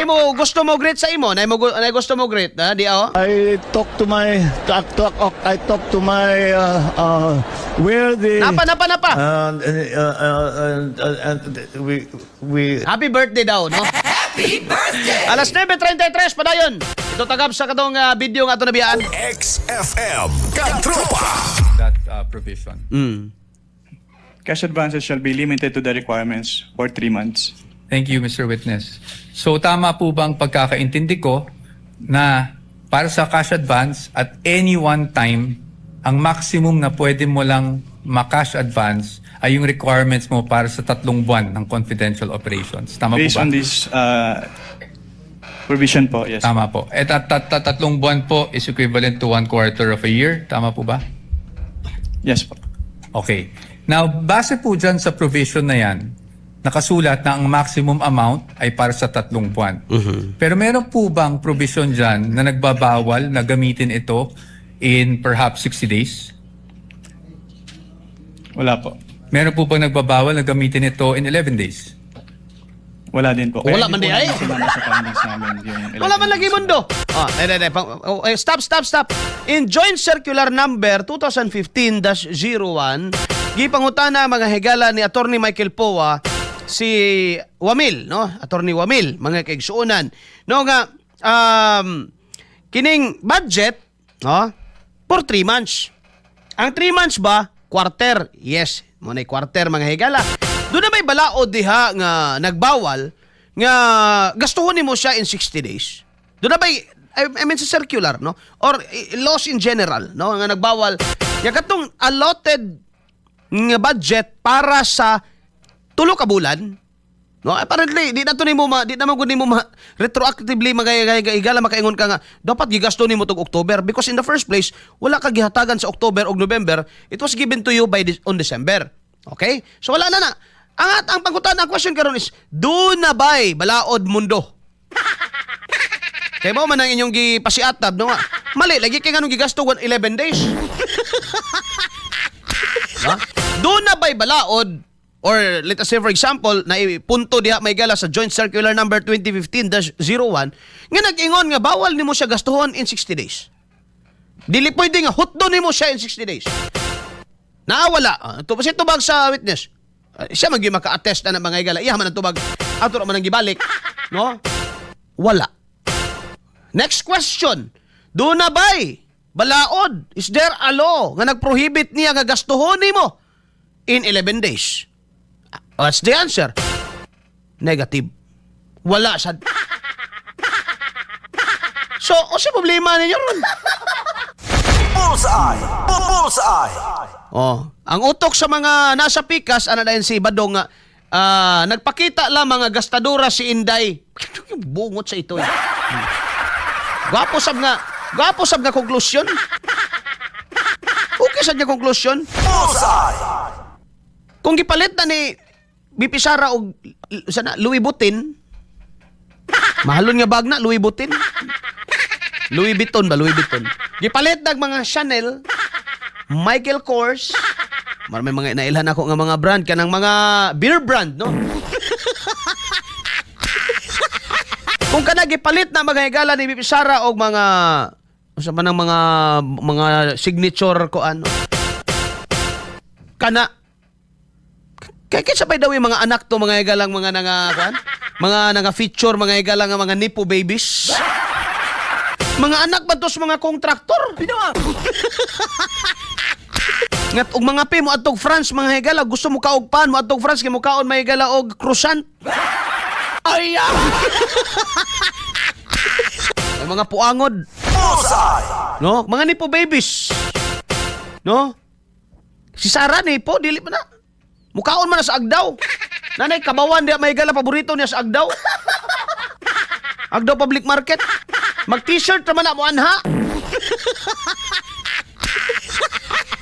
mo gusto mo greet sa imo, nay gusto mo greet, ha? Di oh. I talk to my talk, talk, I talk to my where the Napa, napa, napa. And we Happy birthday daw, no? Happy birthday! Alas 9:33 padayon. Ito tagab sa katong video nga ato nabiyaan. XFM Katropa. That provision. Cash advances shall be limited to the requirements for 3 months. Thank you, Mr. Witness. So tama po bang pagkakaintindi ko na para sa cash advance at any one time, ang maximum na pwede mo lang ma-cash advance ay yung requirements mo para sa 3 buwan ng confidential operations? Tama Based po ba? on this provision po, yes. Tama po. At 3 buwan po is equivalent to one quarter of a year. Tama po ba? Yes po. Okay. Now, base po dyan sa provision na yan, nakasulat na ang maximum amount ay para sa 3 buwan. Pero meron po bang provision dyan na nagbabawal na gamitin ito in perhaps 60 days? Wala po. Meron po bang nagbabawal na gamitin ito in 11 days? Wala din po. Wala Kaya man hindi di po ay. namin sinama sa findings namin yung 11 Wala man lagi days. mundo. Oh, eh, eh, eh, oh, eh, stop, stop, stop. In Joint Circular Number 2015-01, gipangutana, mga higala, ni Attorney Michael Poa si Wamil, no? Attorney Wamil, mga kaigsuonan. No nga kining budget, no? For 3 months. Ang 3 months ba? Quarter. Yes, mo na quarter, mga higala. Doon na may balaod diha nga nagbawal nga gastuhon nimo siya in 60 days? Doon na may I mean sa circular, no? Or laws in general, no? Nga nagbawal nga katong allotted nga budget para sa 3 ka bulan. No, apparently di na mo gud nimo ma, retroactively mga higala makaingon ka nga dapat gigasto nimo tog October because in the first place wala ka gihatagan sa October ug November. It was given to you by on December. Okay? So wala na na. Ang pangutana, ang question karon is duna bay balaod mundo? Kay mao man ang inyong gipasiatab, no, nga mali lagi kay nganong gigasto 11 days. No? Duna bay balaod or let us say, for example, na punto diha may gala sa Joint Circular Number 2015-01 nga nag-ingon nga bawal nimo siya gastuhon in 60 days? Dili pwede nga hutdo nimo siya in 60 days. Naawala. Ah, si tubag sa witness. Ah, siya man gyud maka-attest na mga higala. Iya man ang tubag. Ato ra man ang gibalik. No? Wala. Next question. Duna bay balaod? Is there a law nga nagprohibit niya nga gastuhon nimo in 11 days? Ah, what's the answer? Negative. Wala sad. So, o sa problema ninyo ron? Bullseye! Bullseye! Oh, ang utok sa mga nasa pikas ana dayon si Badong nga nagpakita lang mga gastadora si Inday. Bungot sa ito eh. Gwapo sab nga konklusyon. Okay sad nga konklusyon. Bullseye! Kung gipalit na ni BP Sara og sana Louis Vuitton, mahalon nga bag na Louis Vuitton. Louis Vuitton ba, Louis Vuitton? Gipalit nag mga Chanel, Michael Kors, marami mga nailhan ako nga mga brand kanang mga beer brand, no? Kung kana gipalit na, mga higala, ni BP Sara og mga unsa man ang mga signature ko ano kana kay kinsa by the way mga anak to, mga higalang mga nanga kuan, mga nanga feature, mga higalang nga mga nepo babies, mga anak ba to sa mga kontraktor ngat og mga pi mo adtog France, mga higala, gusto mo kaog pan mo adtog France kay mo kaon, mga higala, og croissant ay ah! May mga puangod. Bullseye! No, mga nepo babies, no? Si Sara nepo, dili pa na. Mukaon man na sa Agdaw. Nanay kabawan di may gala, paborito niya sa Agdaw. Agdaw Public Market. Mag t-shirt naman na mo anha.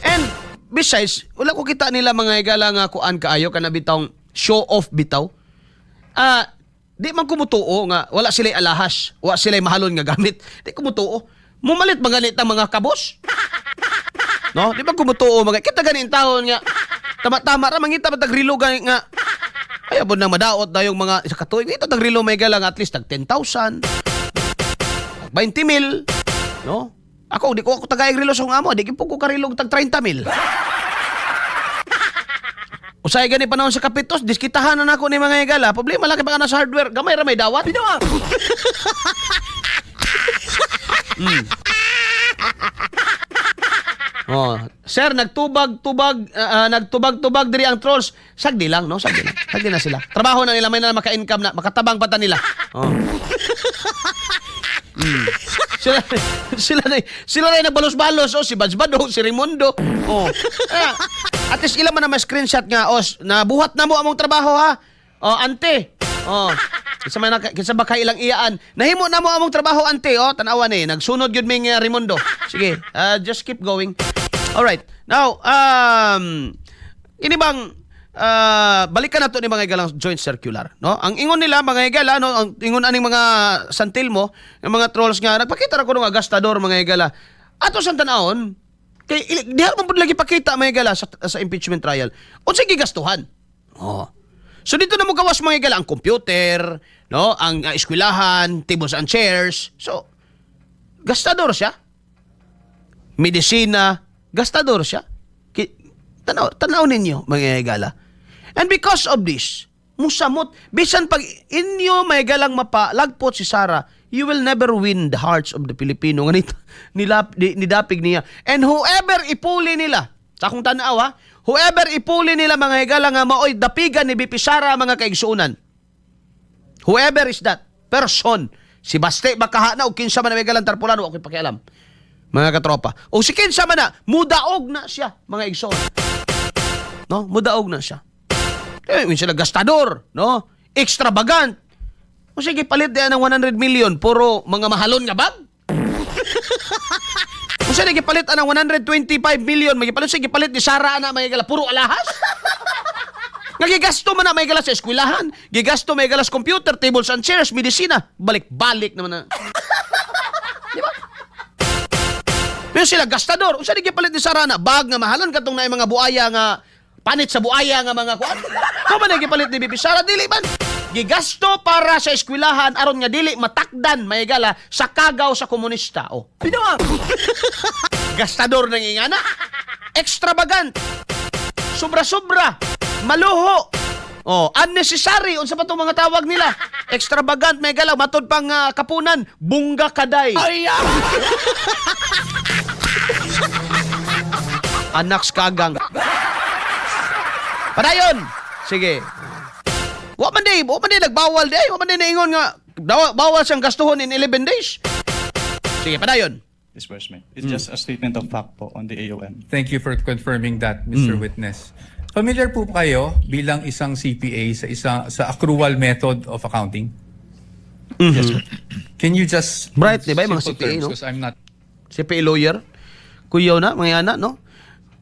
And besides, wala ko kita nila, mga higala, nga kuan kaayo kana bitawng show off bitaw. Ah, di man ko mutuo nga wala sila alahas, wala sila mahalon nga gamit. Di ko mutuo. Mumalit ba ganit ang mga kabos? No? Di ba kumutuo mga kita ganin taon nga tama-tama ra mangita ba tagrilo gani nga Ay, abot nang madaot na yung mga isa ka tuig. Ito, tagrilo may galang at least tag 10,000. 20 mil. No? Ako, di ko ako tagay relo sa akong amo. Di ko karilog tag 30 mil. Usay gani panahon sa kapitos, diskitahan na nako ni mga higala. Problema lang kay baka na sa hardware, gamay ra may dawat. Oh, sir, nagtubag-tubag nagtubag-tubag diri ang trolls. Sagdi lang, no? Sagdi lang. Sagdi na sila. Trabaho na nila, may na maka-income na, makatabang pa ta nila. Oh. Sila sila na nagbalos-balos, oh, si Bads Bado, si Raimundo. Oh. Eh, at least ilan man na may screenshot nga, oh, nabuhat na mo among trabaho ha. Oh, ante. Oh. Kinsa man kinsa ba kay ilang iyaan? Nahimo na mo among trabaho, ante, oh, tan-awa ni, nagsunod gyud ming Raimundo. Sige, just keep going. All right. Now, ini bang balikan nato ni mga higalang joint circular, no? Ang ingon nila mga higala, no, ang ingon aning mga santil mo, ng mga trolls nga nagpakita ra kuno nga gastador mga higala. Ato sa tan-awon kay diha man pud lagi pakita mga higala sa impeachment trial. Unsay gigastuhan? Oh. So dito na mo gawas mga higala ang computer, no, ang eskwelahan, tables and chairs. So gastador siya. Medisina, gastador siya. Tanaw, tanaw ninyo, mga higala. And because of this, musamot, bisan pag inyo may galang mapalagpot si Sara, you will never win the hearts of the Filipino. Nga nilap, nidapig niya. And whoever ipuli nila, sa akong tanaw ha, whoever ipuli nila mga higala nga maoy dapigan ni BP Sara mga kaigsuunan. Whoever is that person, si Baste bakaha na o kinsa man na may galang tarpulano, ako'y pakialam. Mga katropa. O si kinsa man na, mudaog na siya, mga igsoon. No? Mudaog na siya. Eh, sila gastador, no? Extravagant. O sige, palit diyan ng 100 million, puro mga mahalon nga bag. O sige, palit ang 125 million, magipalit sige palit ni Sara ana mga gala, puro alahas. Nga gigasto man na may gala sa eskwelahan, gigasto may gala sa computer, tables and chairs, medisina, balik-balik naman na. Di ba? Pero sila gastador, unsa di gipalit ni Sara na bag nga mahalon katong naay mga buaya nga panit sa buaya nga mga kuan. Ko man gipalit ni BP Sara dili man. Gigasto para sa eskwelahan aron nga dili matakdan may gala sa kagaw sa komunista. Oh. Gastador nang ingana. Extravagant. Sobra-sobra. Maluho. Oh, unnecessary unsa pa tong mga tawag nila? Extravagant may galaw matud pang kapunan, bungga kaday. Ay, Anak kagang. Padayon. Sige. Wa man di nagbawal di ay, wa man di naingon nga bawal siyang gastuhon in 11 days. Sige, padayon. Disbursement. It's just a statement of fact po on the AOM. Thank you for confirming that, Mr. Witness. Familiar po kayo bilang isang CPA sa accrual method of accounting? Yes, sir. Can you just Bright, di ba, yung mga simple CPA, terms, no? 'cause I'm not CPA lawyer. Kuyaw na, mga ana, no?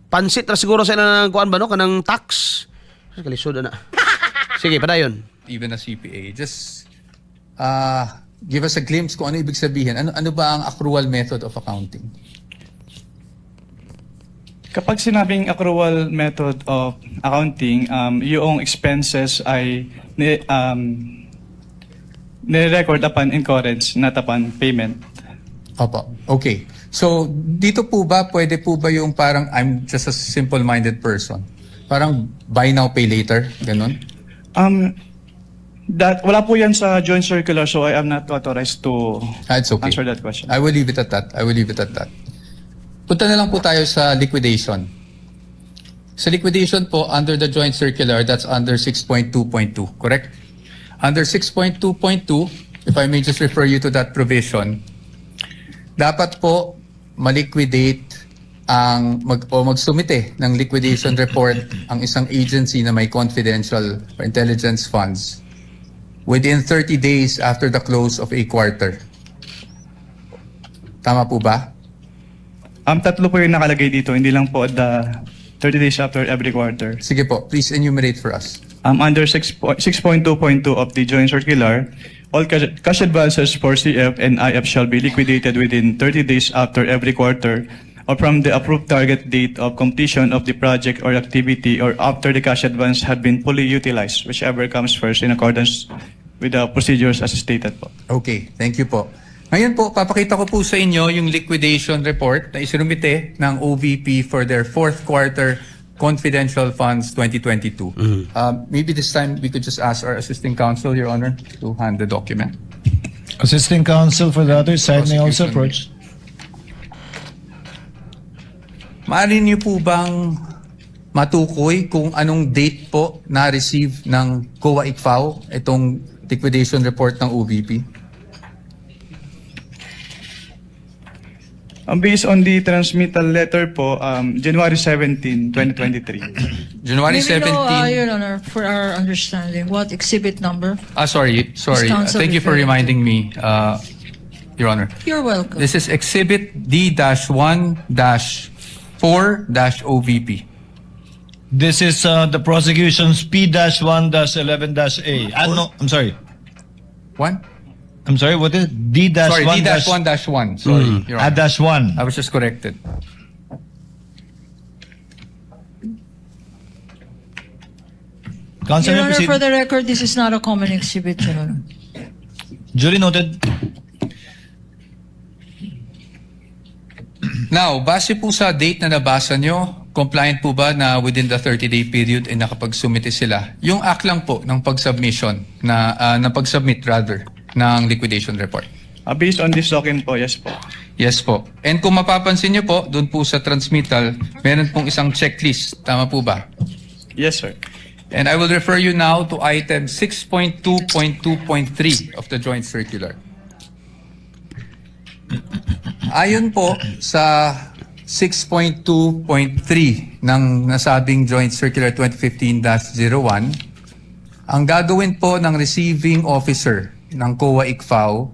Pansit ra siguro sa ilang kuan ba, no? Kanang tax. Kalisod na. Sige, padayon. Even a CPA. Just give us a glimpse kung ano ibig sabihin. Ano ano ba ang accrual method of accounting? Kapag sinabing accrual method of accounting, yung expenses ay ni-record upon incurrence, not upon payment. Opo. Okay. So, dito po ba, pwede po ba yung parang, I'm just a simple-minded person. Parang buy now, pay later? Ganun? That wala po yan sa joint circular, so I am not authorized to Ah, it's okay. answer that question. I will leave it at that. I will leave it at that. Punta na lang po tayo sa liquidation. Sa liquidation po, under the joint circular, that's under 6.2.2, correct? Under 6.2.2, if I may just refer you to that provision, dapat po maliquidate ang mag o magsumite ng liquidation report ang isang agency na may confidential or intelligence funds within 30 days after the close of a quarter. Tama po ba? Tatlo po yung nakalagay dito, hindi lang po the 30 days after every quarter. Sige po, please enumerate for us. Under 6.2.2 of the joint circular, all cash advances for CF and IF shall be liquidated within 30 days after every quarter. or from the approved target date of completion of the project or activity or after the cash advance had been fully utilized, whichever comes first, in accordance with the procedures as stated po. Okay, thank you po. Ngayon po, papakita ko po sa inyo yung liquidation report na isinumite ng OVP for their fourth quarter confidential funds 2022. Maybe this time we could just ask our assisting counsel, Your Honor, to hand the document. Assisting counsel for the other side may also Prosecution. approach. Maaari niyo po bang matukoy kung anong date po na-receive ng COA ICFAO itong liquidation report ng OVP? Based on the transmittal letter po, January 17, 2023. January May we 17. know, Your Honor, for our understanding, what exhibit number? Ah, sorry, sorry. Is counsel Thank you for referring to? reminding me, Your Honor. You're welcome. This is Exhibit D-1-4-OVP. This is the prosecution's P-1-11-A. Ah, no, I'm sorry. One? I'm sorry, what is it? D-1 Sorry, D-1-1. Sorry, Your Ah, Honor. dash 1. I was just corrected. Counsel Your may Honor, proceed. for the record, this is not a common exhibit, Your Honor. Duly noted. Now, base po sa date na nabasa nyo, compliant po ba na within the 30-day period ay nakapagsumite sila? Yung act lang po ng pag-submission, na, ng pag-submit rather, ng liquidation report. Based on this document po, yes po. Yes po. And kung mapapansin nyo po, doon po sa transmittal, meron pong isang checklist. Tama po ba? Yes, sir. And I will refer you now to item 6.2.2.3 of the joint circular. Ayon po sa 6.2.3 ng nasabing Joint Circular 2015-01, ang gagawin po ng receiving officer ng COA ICFAO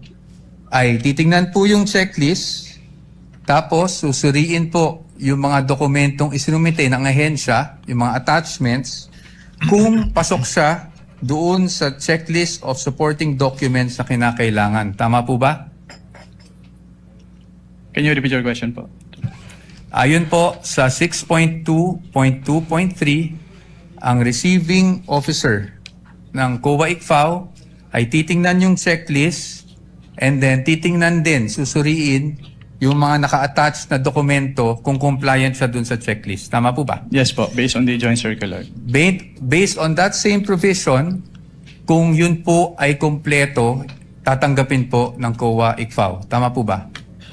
ay titingnan po yung checklist, tapos susuriin po yung mga dokumentong isinumite ng ahensya, yung mga attachments, kung pasok siya doon sa checklist of supporting documents na kinakailangan. Tama po ba? Can you repeat your question po? Ayon po sa 6.2.2.3, ang receiving officer ng COA ICFAO ay titingnan yung checklist and then titingnan din, susuriin yung mga naka-attach na dokumento kung compliant siya dun sa checklist. Tama po ba? Yes po, based on the joint circular. Based on that same provision, kung yun po ay kompleto, tatanggapin po ng COA ICFAO. Tama po ba?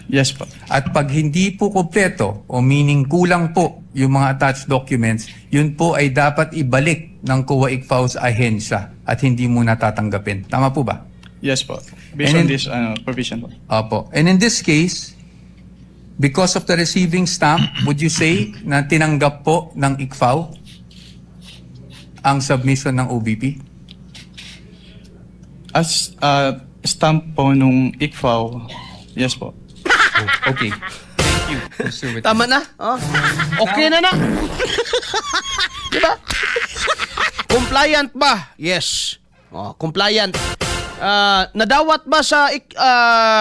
Yes po. At pag hindi po kompleto o meaning kulang po yung mga attached documents, yun po ay dapat ibalik ng COA ICFAO sa ahensya at hindi muna tatanggapin. Tama po ba? Yes po. Based And on this provision po. Opo. And in this case, because of the receiving stamp, would you say na tinanggap po ng ICFAO ang submission ng OVP? As stamp po nung ICFAO, yes po. Okay. Thank you, Mr. Witness. Tama na. Oh. Okay na na. Di ba? Compliant ba? Yes. Oh, compliant. Nadawat ba sa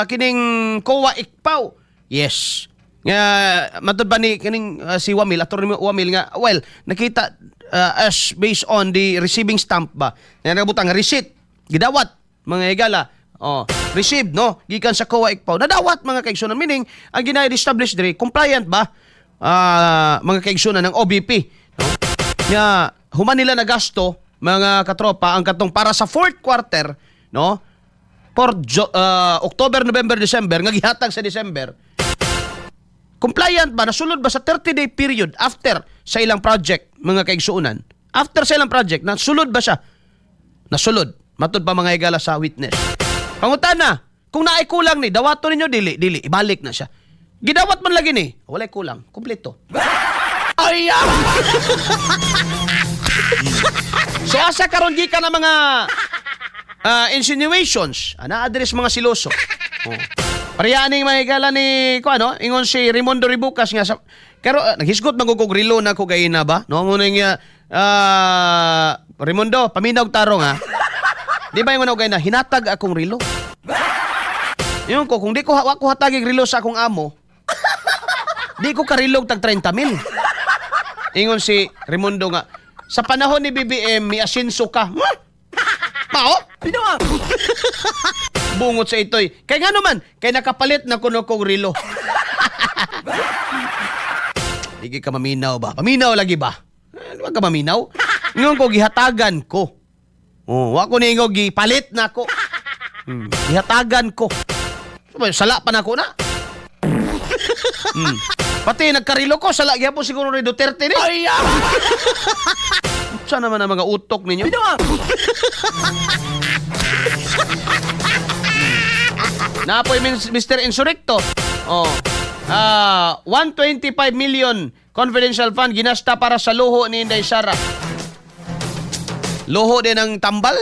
kining COA ICFAO? Yes. Nga matud ba ni kining si Wamil, Attorney Wamil nga, well, nakita as based on the receiving stamp ba? Nga nabutang receipt, gidawat mga higala. Oh, receive, no, gikan sa COA ICFAO. Nadawat, mga kaigsunan, meaning ang gina-establish diri, compliant ba mga kaigsunan ng OVP, no? Nga human nila nagasto, mga katropa, ang katong para sa fourth quarter, no? For October, November, December nga gihatag sa December. Compliant ba, nasulod ba sa 30-day period after sa ilang project, mga kaigsuunan? After sa ilang project, nasulod ba siya? Nasulod. Matud pa, mga higala, sa witness. Pangutana, kung naay kulang ni, dawato ninyo, dili, dili, ibalik na siya. Gidawat man lagi ni, walay kulang, kumpleto. Ay, ah! So asa karon gikan ang mga insinuations, ana address mga siloso. Oh. Pareha ning mga higala ni ko ano, ingon si Raimundo Ribucas nga sa pero naghisgot man ko relo na ko gayina ba? No, mo nga Raimundo, paminaw tarong ha. Di ba ingon ako gayina, hinatag akong relo. Ingon ko kung di ko wa ko hatagig relo sa akong amo. Di ko karilog tag 30 mil. Ingon si Raimundo nga, sa panahon ni BBM, may asinso ka. Hmm? Mao? Bungot sa itoy. Kay nga naman, kay nakapalit na kuno kong rilo. Hindi ka maminaw ba? Paminaw lagi ba? Eh, di ba ka maminaw? Ingon ko, gihatagan ko. Oh, wa ko niingon, gipalit na ko. Gihatagan ko. Sala pa na ko na. Pati nagkarilo ko, sala gyapon siguro ni Duterte ni. Ay, Sana naman ang mga utok ninyo. Napoy Mr. Insurrecto. Oh. Ah, 125 million confidential fund ginasta para sa luho ni Inday Sara. Luho din ang tambal.